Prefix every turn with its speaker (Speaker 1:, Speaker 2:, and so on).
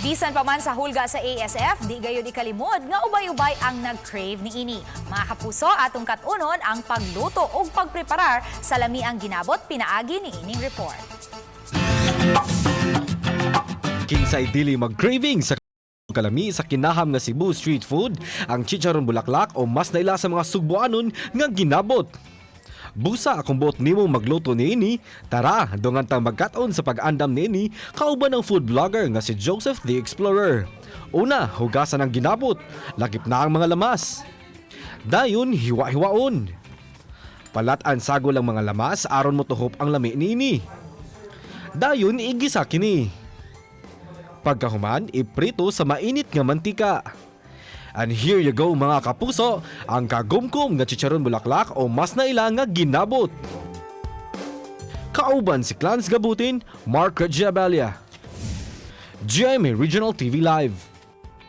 Speaker 1: Bisan pa man sa hulga sa ASF, di gayud ikalimod nga ubay-ubay ang nag-crave niini. Mga kapuso, atong kat-unon ang pagluto ug pagpreparar sa lamiang ginabot pinaagi niining report.
Speaker 2: Kinsay dili mag-craving sa kalami sa kinaham nga Cebu street food, ang chicharon bulaklak o mas naila sa mga Sugbuanon nga ginabot. Busa kung buot nimo magluto niini, tara, dungan tang magkat-on sa pag-andam niini kauban ang food vlogger nga si Joseph the Explorer. Una, hugasan ang ginabot, lakip na ang mga lamas. Dayon, hiwa-hiwaon. Palat-an sagol ang mga lamas aron motuhop ang lami niini. Dayon, igisa kini. Pagkahuman, iprito sa mainit nga mantika. And here you go, mga kapuso, ang kagumkom nga chicharon bulaklak o mas naila nga ginabot. Kauban si Clans Gabutin, Mark Regiabelia. GMA Regional TV Live.